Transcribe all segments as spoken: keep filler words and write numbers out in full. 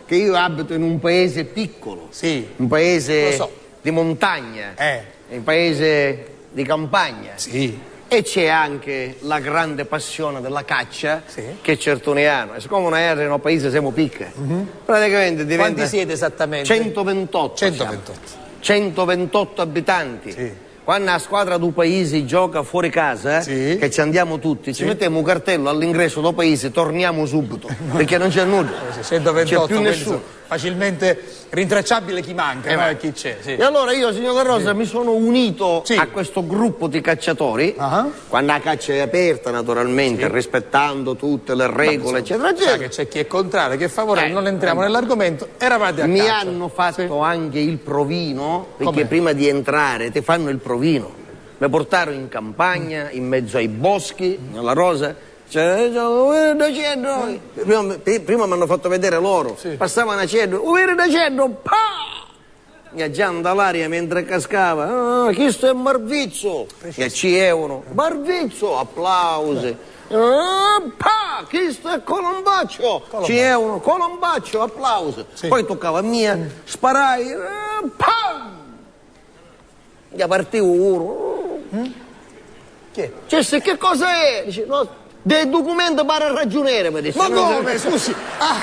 Che io abito in un paese piccolo, sì, un paese, lo so, di montagna, eh, un paese di campagna. Sì. E c'è anche la grande passione della caccia, sì, che certuni hanno. E siccome noi in un paese siamo piccoli, mhm, praticamente diventa... Quanti siete esattamente? centoventotto siamo. centoventotto. centoventotto abitanti. Sì. Quannu a squadra dû paisi gioca fuori casa, sì, che ci andiamo tutti, ci, sì, mettiamo un cartello all'ingresso dû paisi, "Torniamo subito", perché non c'è nulla. Sì, sì, centoventotto, c'è più, quindi nessuno, insomma, facilmente rintracciabile chi manca, eh, no? E chi c'è, sì. E allora io, signor La Rosa, sì, mi sono unito, sì, a questo gruppo di cacciatori, ah, quando la caccia è aperta, naturalmente, sì, rispettando tutte le regole, ma insomma, eccetera, eccetera. Sa che c'è chi è contrario, chi è favorevole, eh, non entriamo, eh, nell'argomento, eravate a caccia. Mi hanno fatto, sì, anche il provino, perché, com'è? Prima di entrare ti fanno il provino. Mi portarono in campagna, in mezzo ai boschi, nella rosa. Cioè, cioè, "Uè, d'aceddu!" Prima, pri-, prima mi hanno fatto vedere loro. Sì. Passava un aceddu, "Uè, d'aceddu!" Pa! E già nta l'aria mentre cascava, "Ah, chistu è Marvizzu!" Preciso. E ci è uno, "Marvizzu!" Applausi. "Ah, pa! Chistu è Colombaccio!" Colombaccio. Ci è uno, "Colombaccio!" Applausi. Sì. Poi toccava a mia, sparai, eh, pam! Gli partiu unu. Mm? Chi è? Cioè, se che cosa è? Dice, "No, dei documenti pare ragioniere", mi disse. Ma come? Scusi, ha,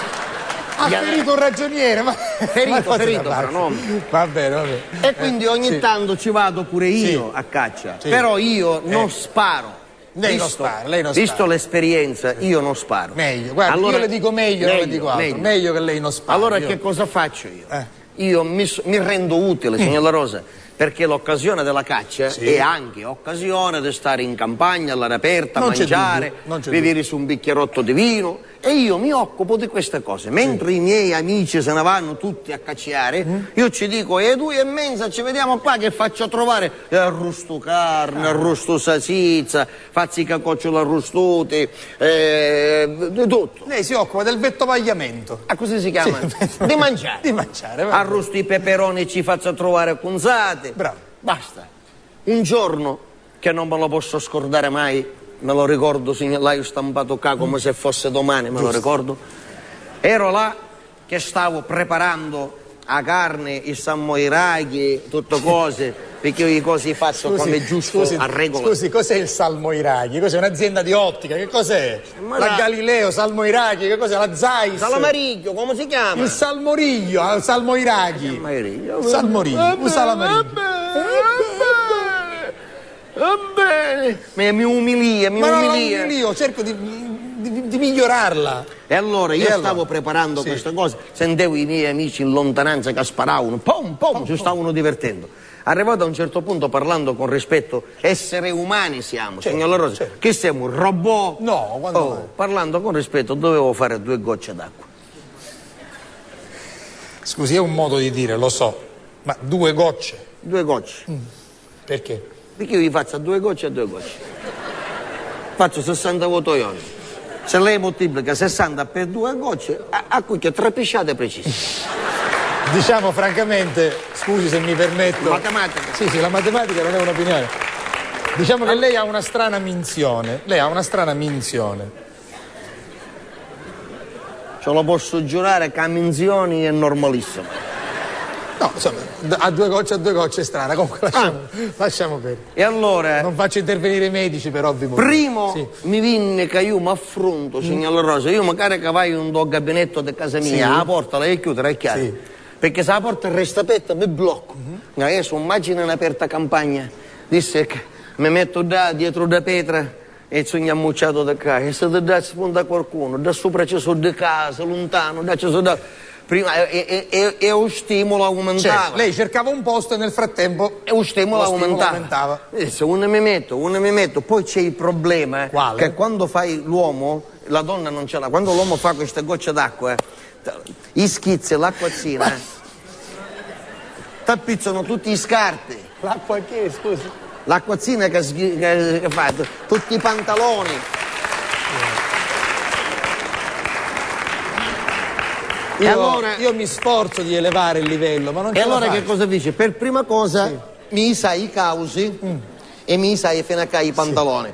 ha ferito un ragioniere? Ma, ferito, ma cosa ferito, da fare? Però no. Va bene, va bene. E quindi ogni tanto ci vado pure io a caccia, sì, però io non sparo. Lei non spara, lei non spara. Visto l'esperienza, io non sparo. Meglio, guarda, allora, io le dico meglio, non le dico altro. Meglio, meglio. Meglio che lei non spara. Allora io che cosa faccio io? Eh. Io mi s-, mi rendo utile, signor La Rosa, perché l'occasione della caccia è anche occasione di stare in campagna, all'aria aperta, mangiare, beversi un bicchierotto di vino. E io mi occupo di queste cose. Mentre i miei amici se ne vanno tutti a cacciare, io ci dico, "E due e mezza ci vediamo qua che faccio trovare, e arrustu carne, arrustu salsiccia, fazzu i cacocciola arrustuti, eh, di tutto." Lei si occupa del vettovagliamento. Ah, così si chiama? Sì. Di mangiare. Di mangiare, va bene. Arrustu i peperoni ci faccio trovare cunzati. Bravo. Basta. Un giorno che non me lo posso scordare mai, me lo ricordo, signor, l'haiu stampato qua come se fosse domani, me lo ricordo. Ero là che stavo preparando la carne, il salmoiraghi, tutte cose, perché io i cosi li faccio come giusto, scusi, a regola. Scusi, cos'è il salmoiraghi? Cos'è, un'azienda di ottica? Che cos'è? Ma la Galileo, Salmoiraghi, che cos'è? La Zeiss? Salamarigghiu, come si chiama? Il Salmoriglio, ah, Salmoiraghi. Salmoriglio. Salmoriglio, un salamariglio. Va bene, va bene. Mi, mi umilia, mi umilia. Ma no, la umilio, cerco di, di, di migliorarla. E allora io stavo preparando questa cosa, sentivo i miei amici in lontananza che sparavano, pom, pom, si stavano divertendo. Arrivato a un certo punto, parlando con rispetto, esseri umani siamo, certo, signor La Rosa, certo. Che siamo, robot? No, quando mai? Parlando con rispetto, dovevo fare due gocce d'acqua. Scusi, è un modo di dire, lo so, ma due gocce? Due gocce. Mm. Perché? Perché io vi faccio a due gocce a due gocce. Faccio sessanta voto io. Se lei moltiplica sessanta per due gocce, a, a cucchia tre pisciate precise. Diciamo francamente, scusi se mi permetto. Matematica. Sì, sì, la matematica non è un'opinione. Diciamo che lei ha una strana minzione. Lei ha una strana minzione. Ce lo posso giurare ca minzioni è normalissima. No, insomma, d-, a due gocce a due gocce è strana, comunque lasciamo, lasciamo perdere. E allora... Non faccio intervenire i medici per ovvi motivi. Primo mi vinni ca io m'affruntu, signor La Rosa, io macari ca vaiu ntô gabinetto di casa mia, a porta l'haiu a chiudere, è chiaro? Sì. Perché se a porta resta aperta mi blocco. Adesso immagina un'aperta campagna, disse che mi metto da, dietro da petra, e sugnu ammucciatu di ccà, e si ti dà spuntu a qualcunu, da supra ci su di casi, luntanu, da ci su da... Prima, e, e, e, e u stimulu aumentava. Certo, lei cercava un posto e nel frattempo... E u stimulu aumentava. Lo stimolo aumentava. Eh, se uno mi metto, uno mi metto, poi c'è il problema, eh, che quando fai l'uomo, la donna non ce l'ha, quando l'uomo fa queste gocce d'acqua, eh, i schizzi, l'acquazzina, eh, t'appizzano tutti i scarti. L'acqua che, scusi? L'acquazzina che sghi-, che, che fa, tutti i pantaloni. E allora, io mi sforzo di elevare il livello, ma non ce la faccio. E allora che cosa dice? Per prima cosa mi isai i causi e mi isai fino a qua i pantaloni.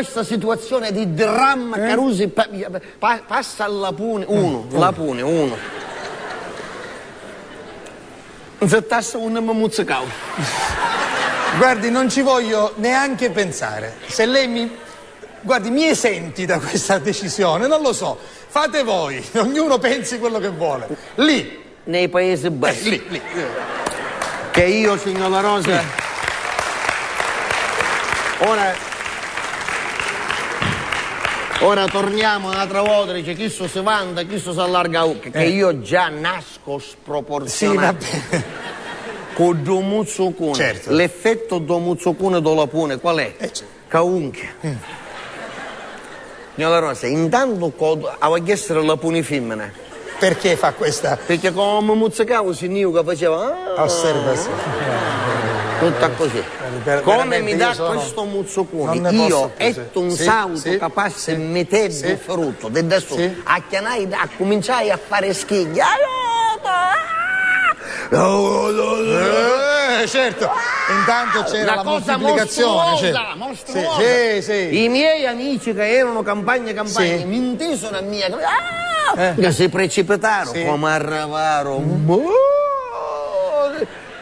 questa situazione di dramma, eh? Carusi, pa-, pa-, passa al lapone, uno, eh, eh. Lapone, uno. Nzittassa, non mi muzzicavo. Guardi, non ci voglio neanche pensare. Se lei mi, guardi, mi esenti da questa decisione, non lo so. Fate voi, ognuno pensi quello che vuole. Lì. Nei Paesi Bassi. Eh, lì, lì. Che io, signora Rosa, ora, ora torniamo un'altra volta, dice, chisto si vanta, chisto si allarga a ucchi, che, eh, io già nasco sproporzionato. Sì, va bene. Cu ddu muzzucuni. Certo. L'effetto do muzzucuni do lapone, qual è? Eh, certo. Ca unchia. Mm. Signora Rosa, intanto co-, aveva a essere lapuni fimmina. Perché fa questa? Perché come muzzicavo, sentivo che faceva, ah, osserva, sì. Tutta così. Ver-, come veramente mi io dà sono, questo muzzucone? Non ne posso più, sì. Io etto un, sì, sauto, sì, capace, sì, mi teddu, sì, ferruto, de adesso, sì, acchianai, accuminciai a fare schigli. Aiuto! Ah! Eh, certo. Intanto c'era la moltiplicazione, certo. Una cosa mostruosa, mostruosa. Sì, sì, sì. I miei amici che erano campagna campagna, sì, mi intisero a mia, ah! Eh. Che si precipitarono, sì, come arrivarono. Mm. Boh!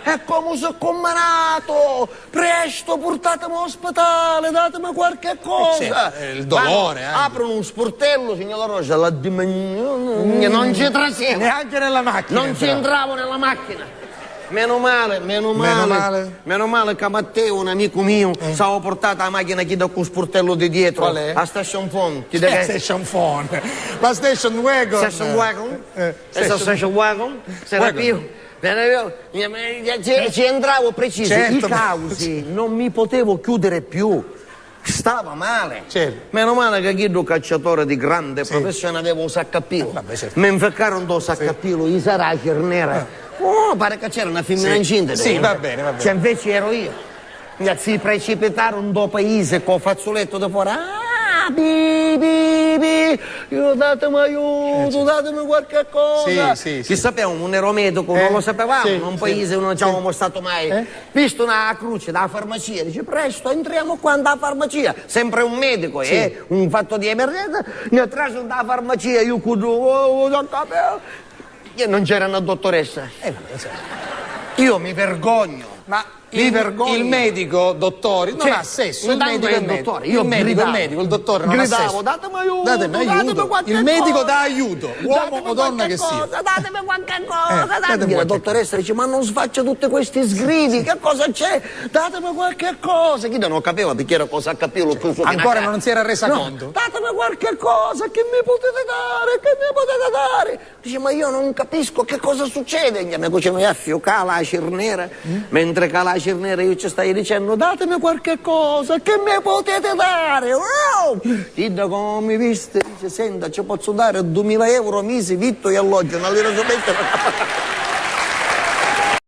E come si è combinato? Presto, purtatemi all'ospedale, datemi qualche cosa. Eh, certo, eh, il dolore, vanno, eh, aprono un sportello, signora Rosa, la dimensione, mm, non ci traseva. Neanche nella macchina, però. Non ci entravo nella macchina. Meno male, meno male, meno male, meno male che Matteo, un amico mio, eh, s'aveva portato la macchina chi da col sportello di dietro. Qual è? A station phone. Chi da che? Station phone. La station wagon. Station wagon? Eh, e sta station wagon? Sarà più. Ci, ci entravo preciso, certo, i causi, non mi potevo chiudere più. Stava male. Certo. Meno male che chiddu cacciatore di grande professione aveva un saccappilo. Eh, vabbè, certo. Mi infeccarono un saccappilo, i saraci nera. Ah. Oh, pare che c'era una femmina incinta. Sì, va bene, va bene. Cioè, invece ero io. Si precipitarono un do paese co fazzoletto da fuori. Ah, bi, bi, bi. Io, datemi aiuto, eh, certo, datemi qualche cosa. Sì, sì, sì. Chi sapevamo, non ero medico, non lo sapevamo, sì, in un paese non ci avevamo stato mai. Eh? Visto una croce da farmacia, dice, presto, entriamo qua nella farmacia. Sempre un medico, sì, eh, un fatto di emergenza, mi ha tratto da farmacia, io con, oh, oh, ho capito. E non c'era una dottoressa. Eh, vabbè, certo. Io mi vergogno. Ma il, il medico, dottore, non ha sesso, il medico è medico. Il medico è medico, il dottore non ha sesso. Datemi aiuto, datemi aiuto. Il medico dà aiuto, uomo o donna che sia. Datemi qualche cosa, datemi qualche cosa. La dottoressa dice: "Ma non sfaccia tutti questi sgridi, che cosa c'è? Datemi qualche cosa." Chi non capeva perché era cosa H P V, lo chiuso. Ancora non si era resa conto. "Datemi qualche cosa, che mi potete dare, che mi potete dare?" Dice: "Ma io non capisco che cosa succede." Mia cucina mi affiucava la cirnera. Mentre che la cirnera io ci stai dicendo: "Datemi qualche cosa che mi potete dare." Wow! Idda come mi viste, dice: "Senta, ci posso dare duemila euro a mese, vitto e alloggio, non li posso mettere."